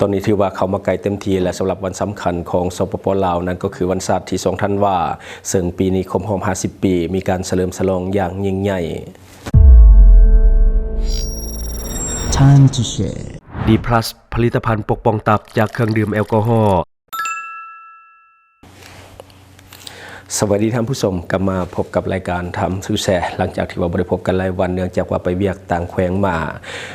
ຕອນນີ້ຖືວ່າເຂົ້າມາໃກ້ເຕັມທີ່ແລ້ວ ສຳລັບວັນສຳຄັນຂອງ ສປປ ລາວ ນັ້ນກໍຄືວັນຊາດທີສອງທັນວາ ເຊິ່ງປີນີ້ຄົບຮອບຫ້າສິບປີ ມີການສະເຫຼີມສະຫຼອງຢ່າງຍິ່ງໃຫຍ່. Time to share. ດີພລັສ ຜະລິດຕະພັນປົກປ້ອງຕັບຈາກເຄື່ອງດື່ມແອລກໍຮໍ. ສະບາຍດີທ່ານຜູ້ຊົມ, ກັບມາພົບກັບລາຍການ Time to Share ຫຼັງຈາກທີ່ວ່າບໍ່ໄດ້ພົບກັນຫຼາຍວັນ ເນື່ອງຈາກວ່າໄປວຽກຕ່າງແຂວງມາ.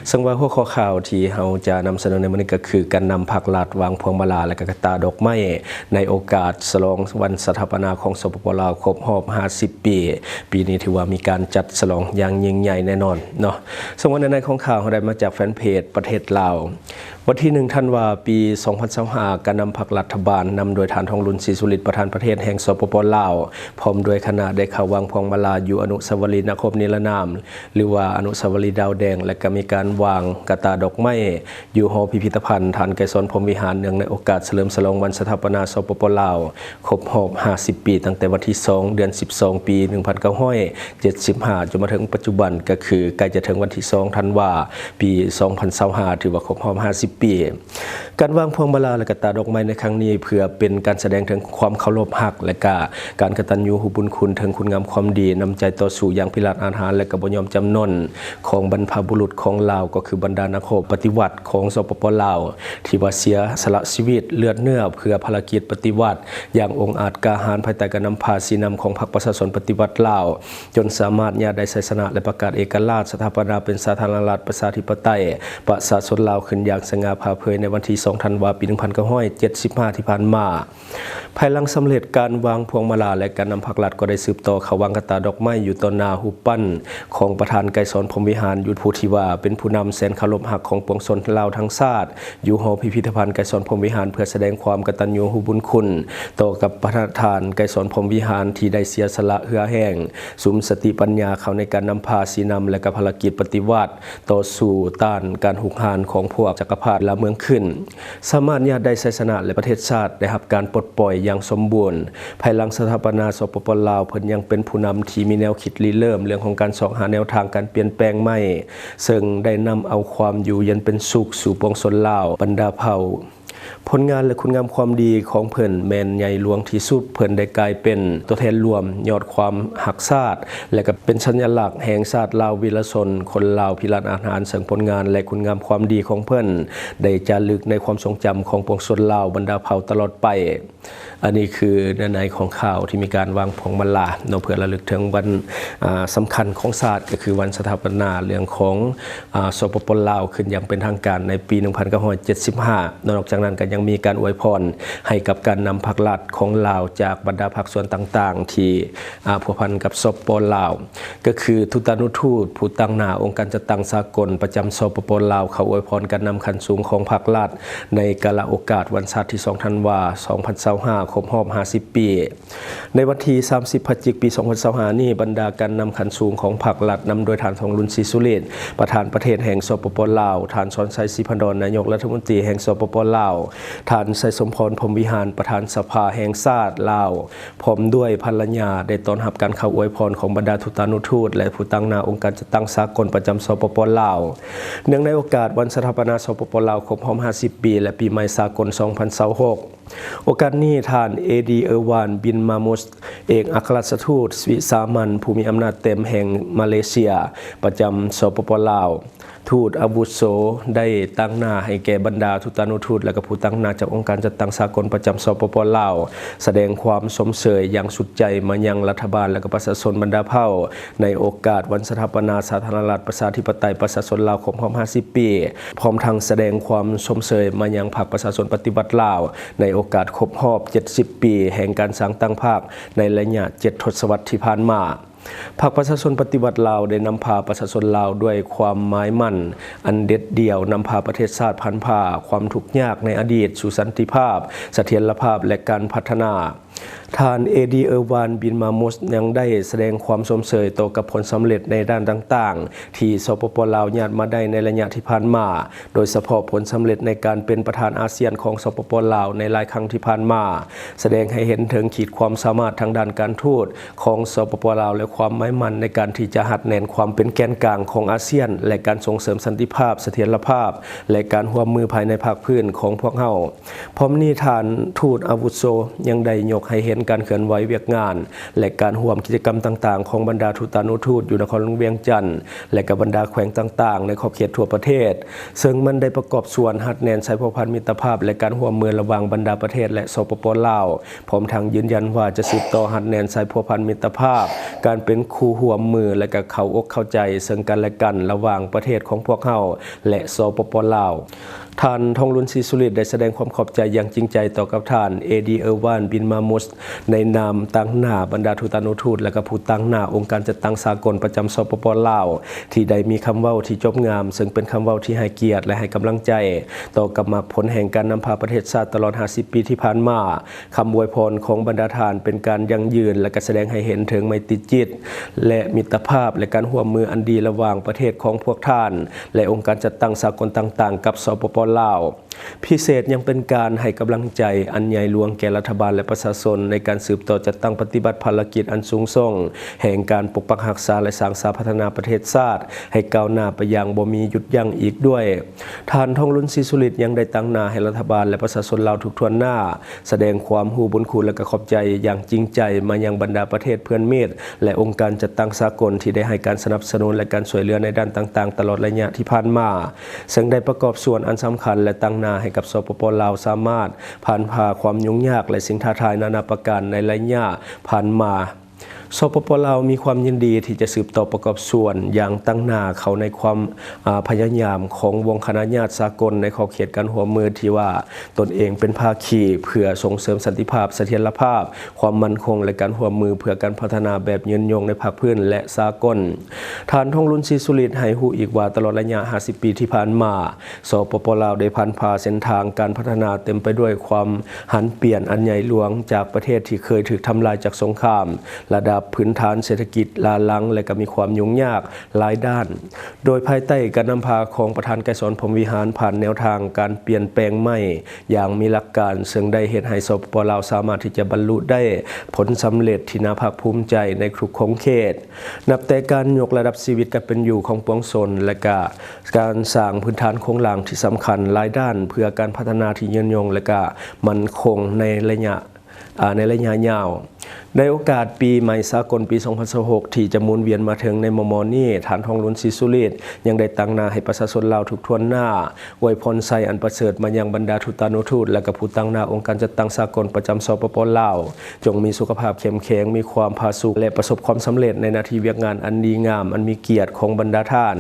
ເຊິ່ງວ່າຫົວຂໍ້ຂ່າວທີ່ເຮົາຈະນຳສະເໜີໃນມື້ນີ້ກໍຄື ການນຳພັກລັດວາງພວງມາລາ ແລະ ກະກະຕ່າດອກໄມ້ ໃນໂອກາດສະຫຼອງວັນສະຖາປະນາຂອງ ສປປ ລາວ ຄົບຮອບຫ້າສິບປີ. ປີນີ້ຖືວ່າມີການຈັດສະຫຼອງຢ່າງຍິ່ງໃຫຍ່ແນ່ນອນເນາະ. ເຊິ່ງວ່າໃນໃນຂອງຂ່າວເຮົາໄດ້ມາຈາກແຟນເພຈປະເທດລາວ. ວັນທີໜຶ່ງທັນວາ ປີສອງພັນຊາວຫ້າ ການນຳພັກລັດຖະບານ ນຳໂດຍທ່ານ ທອງລຸນ ສີສຸລິດ ປະທານປະເທດແຫ່ງ ສປປ ລາວ ພ້ອມດ້ວຍຄະນະ ໄດ້ເຂົ້າວາງພວງມາລາຢູ່ອະນຸສາວະລີນະຄົບນິລະນາມ ຫຼືວ່າອະນຸສາວະລີດາວແດງ ແລະ ກໍມີການວາງກະຕ່າດອກໄມ້ຢູ່ຫໍພິພິທະພັນທ່ານໄກສອນ ພົມວິຫານ ເນື່ອງໃນໂອກາດສະເຫຼີມສະຫຼອງວັນສະຖາປະນາ ສປປ ລາວ ຄົບຮອບຫ້າສິບປີ ຕັ້ງແຕ່ວັນທີສອງ ເດືອນສິບສອງ ປີໜຶ່ງພັນເກົ້າຮ້ອຍເຈັດສິບຫ້າ ຈົນມາເຖິງປັດຈຸບັນ ກໍຄືໃກ້ຈະເຖິງວັນທີສອງທັນວາ ປີສອງພັນຊາວຫ້າ ຖືວ່າຄົບຮອບຫ້າສິບປີ. ການວາງພວງມາລາ ແລະ ກະຕ່າດອກໄມ້ໃນຄັ້ງນີ້ ເພື່ອເປັນການສະແດງເຖິງຄວາມເຄົາລົບຮັກ ແລະ ກະການກະຕັນຍູຮູ້ບຸນຄຸນເຖິງຄຸນງາມຄວາມດີ, ນ້ຳໃຈຕໍ່ສູ້ຢ່າງພິລາດອາດຫານ ແລະ ກະບໍ່ຍອມຈຳນົນຂອງບັນພະບຸລຸດຂອງລາວ ກໍຄືບັນດານັກຮົບປະຕິວັດຂອງ ສປປ ລາວ ທີ່ວ່າເສຍສະຫຼະຊີວິດເລືອດເນື້ອເພື່ອພາລະກິດປະຕິວັດຢ່າງອົງອາດກ້າຫານ ພາຍໃຕ້ການນຳພາຊີ້ນຳຂອງພັກປະຊາຊົນປະຕິວັດລາວ ຈົນສາມາດຍາດໄດ້ໄຊຊະນະ ແລະ ປະກາດເອກະລາດ ສະຖາປະນາເປັນສາທາລະນະລັດ ປະຊາທິປະໄຕ ປະຊາຊົນລາວ ຂຶ້ນຢ່າງສະຫງ່າຜ່າເຜີຍໃນວັນທີສອງທັນວາ ປີໜຶ່ງພັນເກົ້າຮ້ອຍເຈັດສິບຫ້າ ທີ່ຜ່ານມາ. ພາຍຫຼັງສຳເລັດການວາງພວງມາລາ ແລະ ການນຳພັກລັດກໍໄດ້ສືບຕໍ່ເຂົ້າວາງກະຕ່າດອກໄມ້ຢູ່ຕໍ່ໜ້າຮູບປັ້ນຂອງປະທານໄກສອນ ພົມວິຫານ ຢູ່ຜູ້ທີ່ວ່າເປັນຜູ້ນຳແສນເຄົາລົບຮັກຂອງປວງຊົນລາວທັງຊາດ ຢູ່ຫໍພິພິທະພັນໄກສອນ ພົມວິຫານ ເພື່ອສະແດງຄວາມກະຕັນຍູຮູ້ບຸນຄຸນຕໍ່ກັບປະທານໄກສອນ ພົມວິຫານ ທີ່ໄດ້ເສຍສະຫຼະເຫື່ອແຮງ ສຸມສະຕິປັນຍາເຂົ້າໃນການນຳພາຊີ້ນຳ ແລະ ກະພາລະກິດປະຕິວັດ ຕໍ່ສູ້ຕ້ານການຮຸກຮານຂອງພວກຈັກກະພັດລາເມືອງຂຶ້ນ, ສາມາດຍາດໄດ້ໄຊຊະນະ ແລະ ປະເທດຊາດໄດ້ຮັບການປົດປ່ອຍຢ່າງສົມບູນ. ພາຍຫຼັງສະຖາປະນາ ສປປ ລາວ ເພິ່ນຍັງເປັນຜູ້ນຳທີ່ມີແນວຄິດລິເລີ່ມເລື່ອງຂອງການຊອກຫາແນວທາງການປ່ຽນແປງໃໝ່, ເຊິ່ງໄດ້ນຳເອົາຄວາມຢູ່ເຢັນເປັນສຸກສູ່ປວງຊົນລາວບັນດາເຜົ່າ. ຜົນງານ ແລະ ຄຸນງາມຄວາມດີຂອງເພິ່ນແມ່ນໃຫຍ່ຫຼວງທີ່ສຸດ. ເພິ່ນໄດ້ກາຍເປັນຕົວແທນລວມຍອດຄວາມຮັກຊາດ ແລະ ກໍເປັນສັນຍະລັກແຫ່ງຊາດລາວວີລະຊົນ ຄົນລາວພິລາດອາດຫານ, ເຊິ່ງຜົນງານ ແລະ ຄຸນງາມຄວາມດີຂອງເພິ່ນໄດ້ຈາລຶກໃນຄວາມຊົງຈຳຂອງປວງຊົນລາວບັນດາເຜົ່າຕະຫຼອດໄປ. ອັນນີ້ຄືເນື້ອໃນຂອງຂ່າວທີ່ມີການວາງພວງມາລາເນາະ ເພື່ອລະລຶກເຖິງວັນ ອາ ສຳຄັນຂອງຊາດ ກໍຄືວັນສະຖາປະນາເລື່ອງຂອງ ອາ ສປປ ລາວ ຂຶ້ນຢ່າງເປັນທາງການໃນປີໜຶ່ງພັນເກົ້າຮ້ອຍເຈັດສິບຫ້າ. ນອກຈາກນັ້ນກໍຍັງມີການອວຍພອນໃຫ້ກັບການນຳພັກລັດຂອງລາວຈາກບັນດາພາກສ່ວນຕ່າງໆ ທີ່ ອາ ພົວພັນກັບ ສປປ ລາວ ກໍຄື ທູຕານຸທູດ ຜູ້ຕາງໜ້າອົງການຈັດຕັ້ງສາກົນປະຈຳ ສປປ ລາວ ເຂົ້າອວຍພອນການນຳຂັ້ນສູງຂອງພັກລັດ ໃນກາລະໂອກາດວັນຊາດທີສອງທັນວາ ສອງພັນຊາວຫ້າ ຄົບຮອບຫ້າສິບປີ. ໃນວັນທີສາມສິບ ພະຈິກ ປີສອງພັນຊາວຫ້ານີ້, ບັນດາການນຳຂັ້ນສູງຂອງພັກລັດ ນຳໂດຍທ່ານ ທອງລຸນ ສີສຸລິດ ປະທານປະເທດແຫ່ງ ສປປ ລາວ, ທ່ານ ສອນໄຊ ສີພັນດອນ ນາຍົກລັດຖະມົນຕີແຫ່ງ ສປປ ລາວ, ທ່ານ ໄຊສົມພອນ ພົມວິຫານ ປະທານສະພາແຫ່ງຊາດລາວ ພ້ອມດ້ວຍພັນລະຍາ ໄດ້ຕ້ອນຮັບການເຂົ້າອວຍພອນຂອງບັນດາທູຕານຸທູດ ແລະ ຜູ້ຕາງໜ້າອົງການຈັດຕັ້ງສາກົນປະຈຳ ສປປ ລາວ ເນື່ອງໃນໂອກາດວັນສະຖາປະນາ ສປປ ລາວ ຄົບຮອບຫ້າສິບປີ ແລະ ປີໃໝ່ສາກົນ ສອງພັນຊາວຫົກ. ໂອກາດນີ້ ທ່ານ ເອດີ ເອີວານ ບິນມາມຸສ ເອກອັກຄະລັດຖະທູດວິສາມັນຜູ້ມີອຳນາດເຕັມແຫ່ງມາເລເຊຍ ປະຈຳ ສປປ ລາວ, ທູດອາວຸໂສ ໄດ້ຕາງໜ້າໃຫ້ແກ່ບັນດາທູຕານຸທູດ ແລະ ກະຜູ້ຕາງໜ້າຈາກອົງການຈັດຕັ້ງສາກົນປະຈຳ ສປປ ລາວ ສະແດງຄວາມຊົມເຊີຍຢ່າງສຸດໃຈມາຍັງລັດຖະບານ ແລະ ກະປະຊາຊົນບັນດາເຜົ່າ ໃນໂອກາດວັນສະຖາປະນາສາທາລະນະລັດ ປະຊາທິປະໄຕ ປະຊາຊົນລາວ ຄົບຮອບຫ້າສິບປີ. ພ້ອມທັງສະແດງຄວາມຊົມເຊີຍມາຍັງພັກປະຊາຊົນປະຕິວັດລາວ ໃນໂອກາດຄົບຮອບເຈັດສິບປີແຫ່ງການສ້າງຕັ້ງພັກໃນໄລຍະເຈັດທົດສະວັດທີ່ຜ່ານມາ. ພັກປະຊາຊົນປະຕິວັດລາວໄດ້ນຳພາປະຊາຊົນລາວດ້ວຍຄວາມໝາຍໝັ້ນອັນເດັດດ່ຽວ, ນຳພາປະເທດຊາດຜ່ານຜ່າຄວາມທຸກຍາກໃນອະດີດສູ່ສັນຕິພາບ, ສະຖຽນລະພາບ ແລະ ການພັດທະນາ. ທ່ານ ເອດີ ເອີວານ ບິນມາມຸສ ຍັງໄດ້ສະແດງຄວາມຊົມເຊີຍຕໍ່ກັບຜົນສຳເລັດໃນດ້ານຕ່າງໆ ທີ່ ສປປ ລາວ ຍາດມາໄດ້ໃນໄລຍະທີ່ຜ່ານມາ, ໂດຍສະເພາະຜົນສຳເລັດໃນການເປັນປະທານອາຊຽນຂອງ ສປປ ລາວ ໃນຫຼາຍຄັ້ງທີ່ຜ່ານມາ, ສະແດງໃຫ້ເຫັນເຖິງຂີດຄວາມສາມາດທາງດ້ານການທູດຂອງ ສປປ ລາວ ແລະ ຄວາມໝາຍໝັ້ນໃນການທີ່ຈະຮັດແໜ້ນຄວາມເປັນແກນກາງຂອງອາຊຽນ ແລະ ການສົ່ງເສີມສັນຕິພາບ, ສະຖຽນລະພາບ ແລະ ການຮ່ວມມືພາຍໃນພາກພື້ນຂອງພວກເຮົາ. ພ້ອມນີ້ທ່ານທູດອາວຸໂສຍັງໄດ້ຍົກໃຫ້ເຫັນການເຄື່ອນໄຫວວຽກງານ ແລະ ການຮ່ວມກິດຈະກຳຕ່າງໆຂອງບັນດາທູຕານຸທູດຢູ່ນະຄອນຫຼວງວຽງຈັນ ແລະ ກັບບັນດາແຂວງຕ່າງໆໃນຂອບເຂດທົ່ວປະເທດ, ເຊິ່ງມັນໄດ້ປະກອບສ່ວນຮັດແໜ້ນສາຍພົວພັນມິດຕະພາບ ແລະ ການຮ່ວມມືລະຫວ່າງບັນດາປະເທດ ແລະ ສປປ ລາວ, ພ້ອມທັງຢືນຢັນວ່າຈະສືບຕໍ່ຮັດແໜ້ນສາຍພົວພັນມິດຕະພາບ, ການເປັນຄູ່ຮ່ວມມື ແລະ ກະເຂົ້າອົກເຂົ້າໃຈເຊິ່ງກັນແລະກັນລະຫວ່າງປະເທດຂອງພວກເຮົາ ແລະ ສປປ ລາວ. ທ່ານ ທອງລຸນ ສີສຸລິດ ໄດ້ສະແດງຄວາມຂອບໃຈຢ່າງຈິງໃຈຕໍ່ກັບທ່ານ ເອດີ ເອີວານ ບິນມາມຸສ ໃນນາມຕາງໜ້າບັນດາທູຕານຸທູດ ແລະ ກະຜູ້ຕາງໜ້າອົງການຈັດຕັ້ງສາກົນປະຈຳ ສປປ ລາວ ທີ່ໄດ້ມີຄຳເວົ້າທີ່ຈົບງາມ, ເຊິ່ງເປັນຄຳເວົ້າທີ່ໃຫ້ກຽດ ແລະ ໃຫ້ກຳລັງໃຈຕໍ່ກັບໝາກຜົນແຫ່ງການນຳພາປະເທດຊາດຕະຫຼອດຫ້າສິບປີທີ່ຜ່ານມາ. ຄຳອວຍພອນຂອງບັນດາທ່ານເປັນການຢັ້ງຢືນ ແລະ ກະສະແດງໃຫ້ເຫັນເຖິງໄມຕີຈິດ ແລະ ມິດຕະພາບ ແລະ ການຮ່ວມມືອັນດີລະຫວ່າງປະເທດຂອງພວກທ່ານ ແລະ ອົງການຈັດຕັ້ງສາກົນຕ່າງໆກັບ ສປປ ລາວ. ພິເສດຍັງເປັນການໃຫ້ກຳລັງໃຈອັນໃຫຍ່ຫຼວງແກ່ລັດຖະບານ ແລະ ປະຊາຊົນໃນການສືບຕໍ່ຈັດຕັ້ງປະຕິບັດພາລະກິດອັນສູງສົ່ງ ແຫ່ງການປົກປັກຮັກສາ ແລະ ສ້າງສາພັດທະນາປະເທດຊາດໃຫ້ກ້າວໜ້າໄປຢ່າງບໍ່ມີຢຸດຢັ້ງອີກດ້ວຍ. ທ່ານ ທອງລຸນ ສີສຸລິດ ຍັງໄດ້ຕາງໜ້າໃຫ້ລັດຖະບານ ແລະ ປະຊາຊົນລາວທຸກຖ້ວນໜ້າ ສະແດງຄວາມຮູ້ບຸນຄຸນ ແລະ ກະຂອບໃຈຢ່າງຈິງໃຈມາຍັງບັນດາປະເທດເພື່ອນມິດ ແລະ ອົງການຈັດຕັ້ງສາກົນທີ່ໄດ້ໃຫ້ການສະໜັບສະໜູນ ແລະ ການຊ່ວຍເຫຼືອໃນດ້ານຕ່າງໆຕະຫຼອດໄລຍະທີ່ຜ່ານມາ, ເຊິ່ງໄດ້ປະກອບສ່ວນອັນສຳຄັນ ແລະ ຕາງໜ້າໃຫ້ກັບ ສປປ ລາວ ສາມາດຜ່ານຜ່າຄວາມຫຍຸ້ງຍາກ ແລະ ສິ່ງທ້າທາຍນານາປະການໃນໄລຍະຜ່ານມາ. ສປປ ລາວ ມີຄວາມຍິນດີທີ່ຈະສືບຕໍ່ປະກອບສ່ວນຢ່າງຕັ້ງໜ້າເຂົ້າໃນຄວາມ ອາ ພະຍາຍາມຂອງວົງຄະນະຍາດສາກົນໃນຂອບເຂດການຮ່ວມມືທີ່ວ່າຕົນເອງເປັນພາຄີ ເພື່ອສົ່ງເສີມສັນຕິພາບ, ສະຖຽນລະພາບ, ຄວາມໝັ້ນຄົງ ແລະ ການຮ່ວມມືເພື່ອການພັດທະນາແບບຍືນຍົງໃນພາກພື້ນ ແລະ ສາກົນ. ທ່ານ ທອງລຸນ ສີສຸລິດ ໃຫ້ຮູ້ອີກວ່າ ຕະຫຼອດໄລຍະຫ້າສິບປີທີ່ຜ່ານມາ, ສປປ ລາວ ໄດ້ຜ່ານຜ່າເສັ້ນທາງການພັດທະນາເຕັມໄປດ້ວຍຄວາມຫັນປ່ຽນອັນໃຫຍ່ຫຼວງ ຈາກປະເທດທີ່ເຄີຍຖືກທຳລາຍຈາກສົງຄາມ, ລະດັບພື້ນຖານເສດຖະກິດລ້າຫຼັງ ແລະ ກໍມີຄວາມຫຍຸ້ງຍາກຫຼາຍດ້ານ, ໂດຍພາຍໃຕ້ການນຳພາຂອງປະທານໄກສອນ ພົມວິຫານ ຜ່ານແນວທາງການປ່ຽນແປງໃໝ່ຢ່າງມີຫຼັກການ, ເຊິ່ງໄດ້ເຮັດໃຫ້ ສປປ ລາວ ສາມາດທີ່ຈະບັນລຸໄດ້ຜົນສຳເລັດທີ່ໜ້າພາກພູມໃຈໃນທຸກຂົງເຂດ. ນັບແຕ່ການຍົກລະດັບຊີວິດການເປັນຢູ່ຂອງປວງຊົນ ແລະ ກະການສ້າງພື້ນຖານໂຄງລ່າງທີ່ສຳຄັນຫຼາຍດ້ານ ເພື່ອການພັດທະນາທີ່ຍືນຍົງ ແລະ ກະໝັ້ນຄົງໃນໄລຍະ ອາ ໃນໄລຍະຍາວ. ໃນໂອກາດປີໃໝ່ສາກົນປີສອງພັນຊາວຫົກ ທີ່ຈະໝູນວຽນມາເຖິງໃນມໍ່ໆນີ້, ທ່ານ ທອງລຸນ ສີສຸລິດ ຍັງໄດ້ຕາງໜ້າໃຫ້ປະຊາຊົນລາວທຸກຖ້ວນໜ້າ ອວຍພອນໄຊອັນປະເສີດມາຍັງບັນດາທູຕານຸທູດ ແລະ ກະຜູ້ຕາງໜ້າອົງການຈັດຕັ້ງສາກົນປະຈຳ ສປປ ລາວ. ຈົ່ງມີສຸຂະພາບເຂັ້ມແຂງ, ມີຄວາມຜາສຸກ ແລະ ປະສົບຄວາມສຳເລັດໃນໜ້າທີ່ວຽກງານອັນດີງາມ ອັນມີກຽດຂອງບັນດາທ່ານ,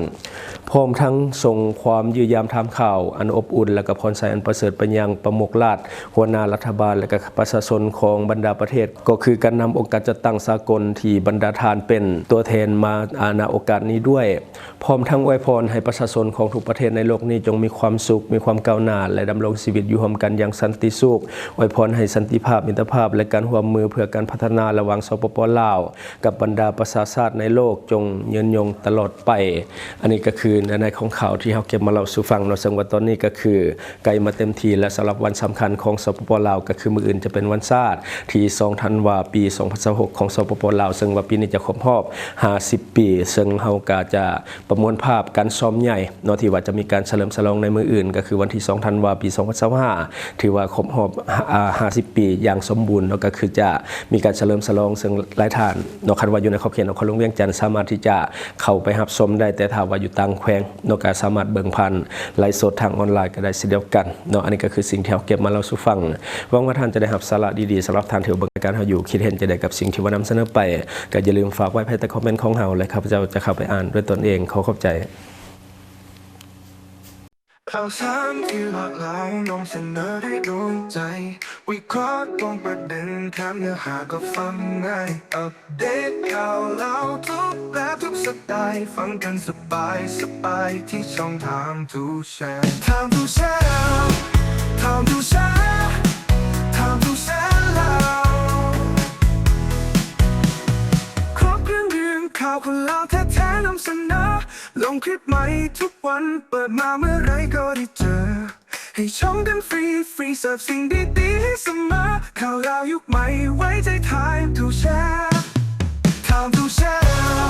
ພ້ອມທັງສົ່ງຄວາມຢ້ຽມຢາມຖາມຂ່າວອັນອົບອຸ່ນ ແລະ ກະພອນໄຊອັນປະເສີດໄປຍັງປະມຸກລັດ, ຫົວໜ້າລັດຖະບານ ແລະ ກະປະຊາຊົນຂອງບັນດາປະເທດ, ກໍຄືການນຳອົງການຈັດຕັ້ງສາກົນທີ່ບັນດາທ່ານເປັນຕົວແທນມາ ອາ ນະໂອກາດນີ້ດ້ວຍ. ພ້ອມທັງອວຍພອນໃຫ້ປະຊາຊົນຂອງທຸກປະເທດໃນໂລກນີ້ຈົ່ງມີຄວາມສຸກ, ມີຄວາມກ້າວໜ້າ ແລະ ດຳລົງຊີວິດຢູ່ຮ່ວມກັນຢ່າງສັນຕິສຸກ. ອວຍພອນໃຫ້ສັນຕິພາບ, ມິດຕະພາບ ແລະ ການຮ່ວມມືເພື່ອການພັດທະນາລະຫວ່າງ ສປປ ລາວ ກັບບັນດາປະຊາຊາດໃນໂລກຈົ່ງຍືນຍົງຕະຫຼອດໄປ. ອັນນີ້ກໍຄືເນື້ອໃນຂອງຂ່າວທີ່ເຮົາເກັບມາເລົ່າສູ່ຟັງເນາະ, ເຊິ່ງວ່າຕອນນີ້ກໍຄື ໃກ້ມາເຕັມທີ່ແລ້ວ ສຳລັບວັນສຳຄັນຂອງ ສປປ ລາວ ກໍຄືມື້ອື່ນຈະເປັນວັນຊາດທີສອງທັນວາປີສອງພັນຊາວຫົກຂອງ ສປປ ລາວ ເຊິ່ງວ່າປີນີ້ຈະຄົບຮອບຫ້າສິບປີ, ເຊິ່ງເຮົາກໍຈະປະມວນພາບການຊ້ອມໃຫຍ່ເນາະ ທີ່ວ່າຈະມີການສະເຫຼີມສະຫຼອງໃນມື້ອື່ນ ກໍຄືວັນທີສອງທັນວາປີສອງພັນຊາວຫ້າ ຖືວ່າຄົບຮອບ ອາ ຫ້າສິບປີຢ່າງສົມບູນເນາະ, ກໍຄືຈະມີການສະເຫຼີມສະຫຼອງ ເຊິ່ງຫຼາຍທ່ານເນາະ ຄັນວ່າຢູ່ໃນຂອບເຂດນະຄອນຫຼວງວຽງຈັນ ສາມາດທີ່ຈະເຂົ້າໄປຮັບຊົມໄດ້, ແຕ່ຖ້າວ່າຢູ່ຕ່າງແຂວງ ເນາະ ກໍສາມາດເບິ່ງຜ່ານໄລຟ໌ສົດທາງອອນລາຍກໍໄດ້ເຊັ່ນດຽວກັນເນາະ. ອັນນີ້ກໍຄືສິ່ງທີ່ເຮົາເກັບມາເລົ່າສູ່ຟັງ. ຫວັງວ່າທ່ານຈະໄດ້ຮັບສາລະດີໆ ສຳລັບທ່ານທີ່ເບິ່ງລາຍການເຮົາຢູ່. ຄິດເຫັນຈັ່ງໃດກັບສິ່ງທີ່ວ່ານຳສະເໜີໄປ ກໍຢ່າລືມຝາກໄວ້ພາຍໃຕ້ຄອມເມັນຂອງເຮົາ ແລະ ຂ້າພະເຈົ້າຈະເຂົ້າໄປອ່ານດ້ວຍຕົນເອງ. ຂໍຂອບໃຈ. ຂ່າວສານທີ່ຫຼາກຫຼາຍນຳສະເໜີດ້ວຍດວງໃຈ, ວິເຄາະຕຣົງປະເດັນ, ຖາມເນື້ອຫາກໍຟັງງ່າຍ, ອັບເດດຂ່າວລາວທຸກແບບທຸກສະໄຕ, ຟັງກັນສະບາຍສະບາຍທີ່ຊ່ອງ Time to Share. Time to Share, Time to Share, Time to Share ລາວ. ທຸກວັນ ເປີດມາເມື່ອໃດກໍໄດ້ເຈີ ໃຫ້ຊົມກັນຟຣີໆ ເສີບສິ່ງດີໆໃຫ້ສະເໝີ ຂ່າວລາວຍຸກໃໝ່ ໄວ້ໃຈ Time to Share Time to Share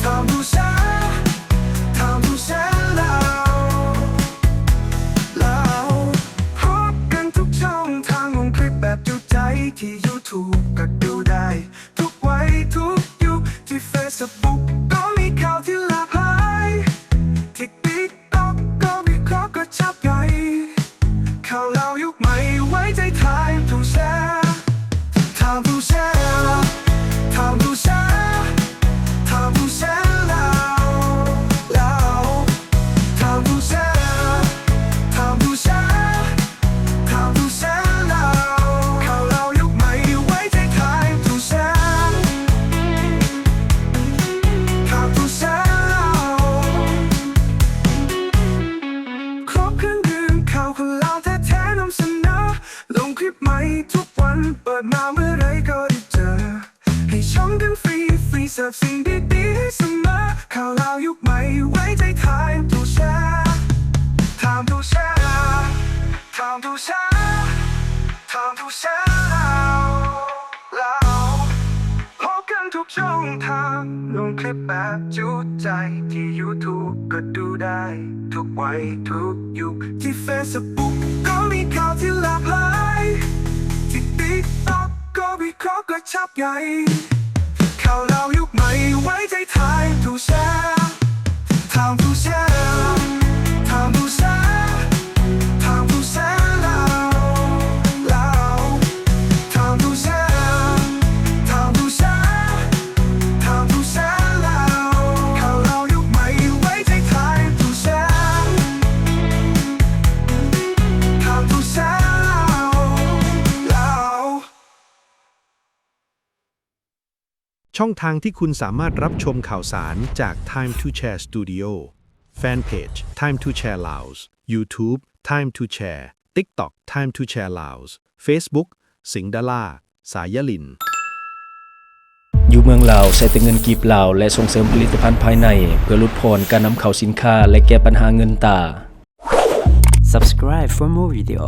Time to Share Time to Share ລາວ ລາວ ພົບກັນທຸກຊ່ອງທາງ ລົງຄລິບແບບຈຸໃຈ ທີ່ YouTube ກໍດູໄດ້ ທຸກໄວທຸກຍຸກ ທີ່ Facebook ກໍມີຂ່າວທີ່ຫຼາກຫຼາຍ ທີ່ TikTok ກໍວິເຄາະກະຊັບໃຫຍ່ ຂ່າວລາວຍຸກໃໝ່ ໄວ້ໃຈ Time to Share Time to Share Time to Share Time to Share ລາວ ລາວ Time to Share Time to Share Time to Share ລາວ ຂ່າວລາວຍຸກໃໝ່ ໄວ້ໃຈ Time to Share Time to Share ລາວ ຄົບເຄື່ອງດື່ມ ຂ່າວຄົນລາວແທ້ໆ ນຳສະເໜີ ລົງຄລິບໃໝ່ທຸກວັນ ເປີດມາເມື່ອໃດກໍໄດ້ເຈີ ໃຫ້ຊົມກັນຟຣີໆ ເສີບສິ່ງດີໆໃຫ້ສະເໝີ ຂ່າວລາວຍຸກໃໝ່ ໄວ້ໃຈ Time to Share Time to Share Time to Share Time to Share ລາວ ລາວ ພົບກັນທຸກຊ່ອງທາງ ລົງຄລິບແບບຈຸໃຈ ທີ່ YouTube ກໍດູໄດ້ ທຸກໄວທຸກຍຸກ ທີ່ Facebook ກໍມີຂ່າວທີ່ຫຼາກຫຼາຍ ທີ່ TikTok ກໍວິເຄາະກະຊັບໃຫຍ່ ຂ່າວລາວຍຸກໃໝ່ ໄວ້ໃຈ Time to Share Time to Share Time to Share Time to Share ລາວ ລາວ Time to Share Time to Share Time to Share ລາວ ຂ່າວລາວຍຸກໃໝ່ ໄວ້ໃຈ Time to Share Time to Share ລາວ ລາວ ຊ່ອງທາງທີ່ຄຸນສາມາດຮັບຊົມຂ່າວສານຈາກ Time to Share Studio, Fanpage Time to Share Laos, YouTube Time to Share, TikTok Time to Share Laos, Facebook ສິງດາລາ ສາຍາລິນ. ຢູ່ເມືອງລາວໃຊ້ແຕ່ເງິນກີບລາວ ແລະ ສົ່ງເສີມຜະລິດຕະພັນພາຍໃນ ເພື່ອຫຼຸດຜ່ອນການນຳເຂົ້າສິນຄ້າ ແລະ ແກ້ບັນຫາເງິນຕາ. Subscribe for more video.